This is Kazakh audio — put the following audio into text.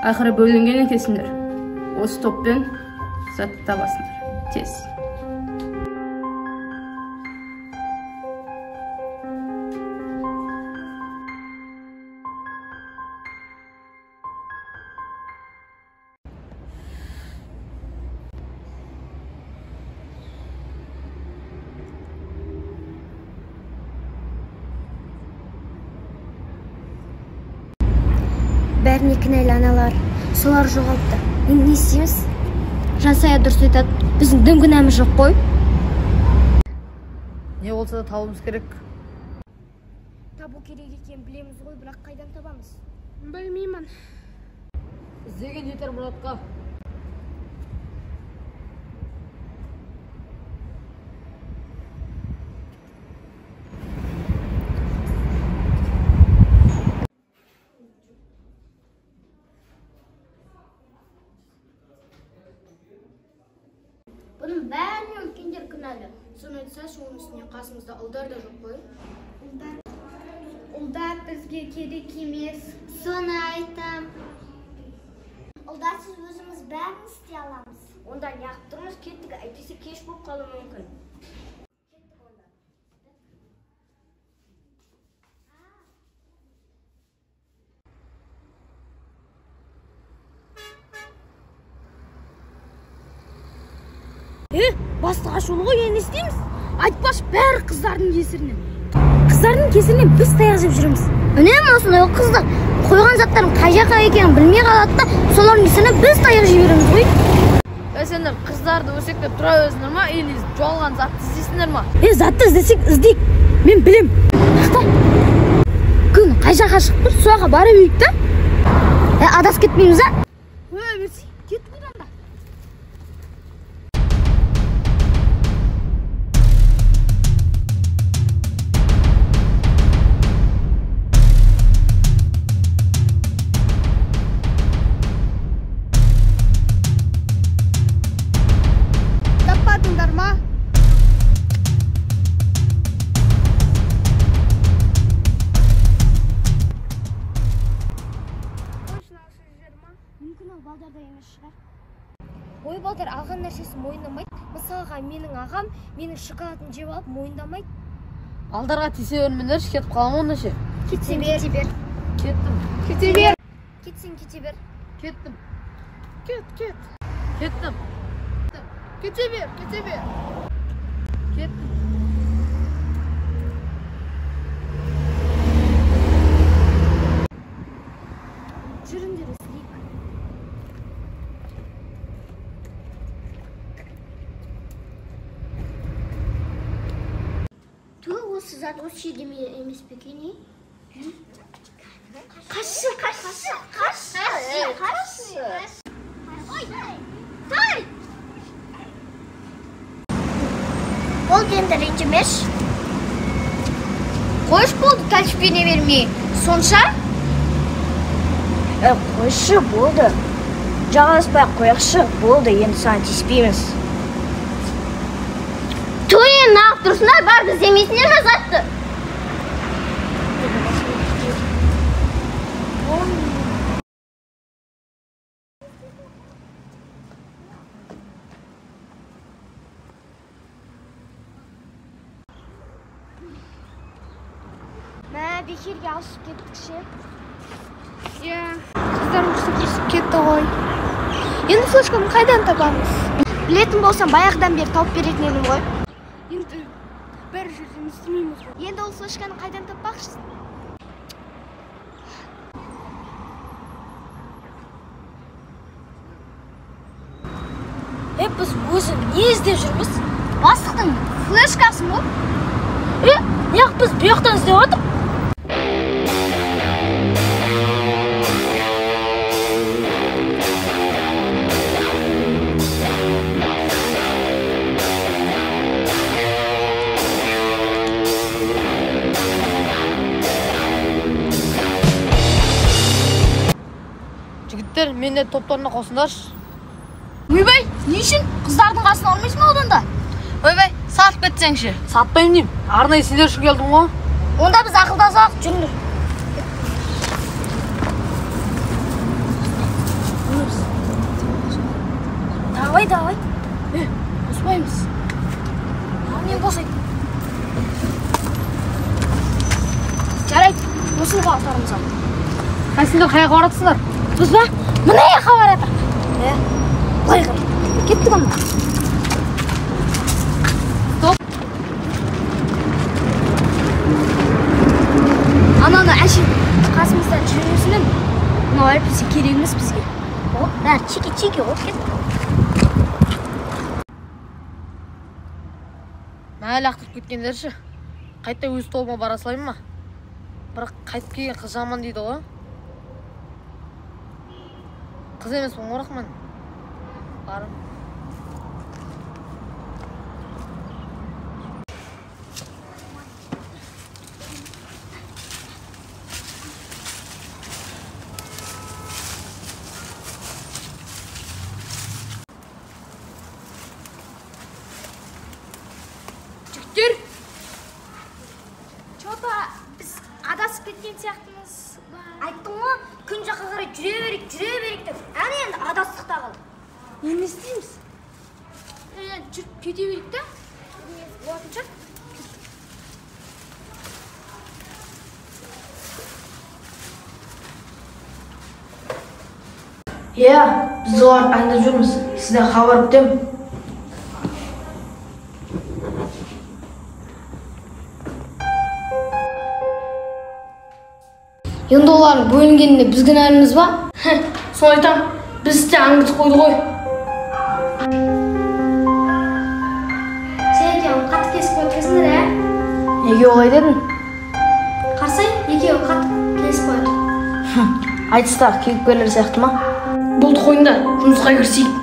Ақыры бөлінген екенсіңдер. Осы топпен затты табасыңдар. Тез. Бәріне кінәлі аналар, солар жоғалтты. Енді не істейміз? Жансая дұрыс айтады, біздің дым кінәміз жоқ қой. Не болса да табуымыз керек. Табу керек екенін білеміз ғой, бірақ қайдан табамыз? Білмеймін. Іздеген жетер Мұратқа. Бұның бәріне үлкендер кінәлі. Соны айтсашы, оның үстіне қасымызда ұлдар да жоқ қой. Ұлдар бізге керек емес. Соны айтам. Ұлдарсыз өзіміз бәрін істей аламыз. Онда неғып тұрмыз, кеттік, әйтпесе кеш болып қалуы мүмкін. Кеттік онда. Бастық ашулы ғой, енді не істейміз? Айтпашы, бәрі қыздардың кесірінен. Қыздардың кесірінен біз таяқ жеп жүреміз. Үнемі осындай қыздар қойған заттарын қай жаққа екенін білмей қалады да, солардың кесірінен біз таяқ жей береміз ғой. Сендер қыздарды өсектеп тұра бересіңдер ма, или жоғалған затты іздейсіңдер ма? Затты іздесек іздейік. Мен білем. Ақта. Күн қай жаққа шығып тұр, сол жаққа бара берейік та. Адасып кетпейміз, а? Ой, берсей, кеттік одан да. Таппадыңдар ма? Мүмкін ол балдарда емес шығар. Ой, балдар алған нәрсесін мойындамайды. Мысалға, менің ағам менің шоколадын жеп алып мойындамайды. Балдарға тисе бермеңдерші, кетіп қаламын онда ше. Кетсең кете бер. Кеттім. Кете бер. Кетсең кете бер. Кеттім. Кет, кет. Кеттім. Кете бер, кете бер. Кеттім. Жүріңдер, іздейік. Түу, осы зат осы жерде емес пе екен, не? Қашшы, қашшы, қашшы, қашшы. Ой, Болды енді ренжімеш. Қойшы болды, тәлшпене бермей. Сонша? Қойшы болды. Жағаласпай қояқшы болды, енді саған тиіспейміз. Түу, неғып тұрсыңдар, барып іздемейсіңдер ме затты? Мә, бекерге алысып кеттік ше. Иә, қыздар ұрысып кетті ғой. Енді флешканы қайдан табамыз? Білетін болсам, баяғыдан бері тауып беретін едім ғой. Енді бәрі жерден іздемейміз ғой. Енді ол флешканы қайдан таппақшысың? Біз өзі не іздеп жүрміз? Бастықтың флешкасын ғой. Неғып біз бұл жақтан іздеп жатырмыз? Жігіттер, мен де топтарына қосыңдаршы. Ойбай, не үшін? Қыздардың қасына бармайсың ба одан да? Ойбай, сатып кетсеңші. Сатпаймын деймін. Арнайы сендер үшін келдім ғой. Онда біз ақылдасақ, жүріңдер. Давай, давай. Қоспаймыз. Ал мен босайды. Жарайды, қосылға атармыз ал. Сендер қаяққа баратсыңдар? Біз ба? Мына жаққа баратырық. Былай қарай. Кеттік онда. Стоп. Ананы әшейін қасымыздан жүргенсінен мынау әйтпесе керек емес бізге. О, бәрі чики-чики болып кетті. Мә, лақтырып кеткендерші. Қайта өз тобыма бара салайын ма? Бірақ қайтып келген қыз жаман дейді ғой. Қыз емеспін ғой, рахман. Барым. Жігіттер! Чё-то біз адасып кеткен сияқтымыз. Айттым ғой, күн жаққа қарай жүре берейік, жүре берейік деп. Әне енді адастық та қалдық. Енді не істейміз? Жүріп кете берейік та. Болатын шығар. Иә, біз оларды аңдып жүрміз. Сізден хабар күтемін. Енді олардың бөлінгеніне біз кінәліміз ба? Соны айтам, біз де аңдып қойды ғой. Сен екеуің қатты кесіп қойып тұрсыңдар, ә? Неге олай дедің? Қарасай, екеуі қатты кесіп қойды. Айтыстағы кейіпкерлер сияқты ма? Болды қойыңдар, жұмысқа кірісейік.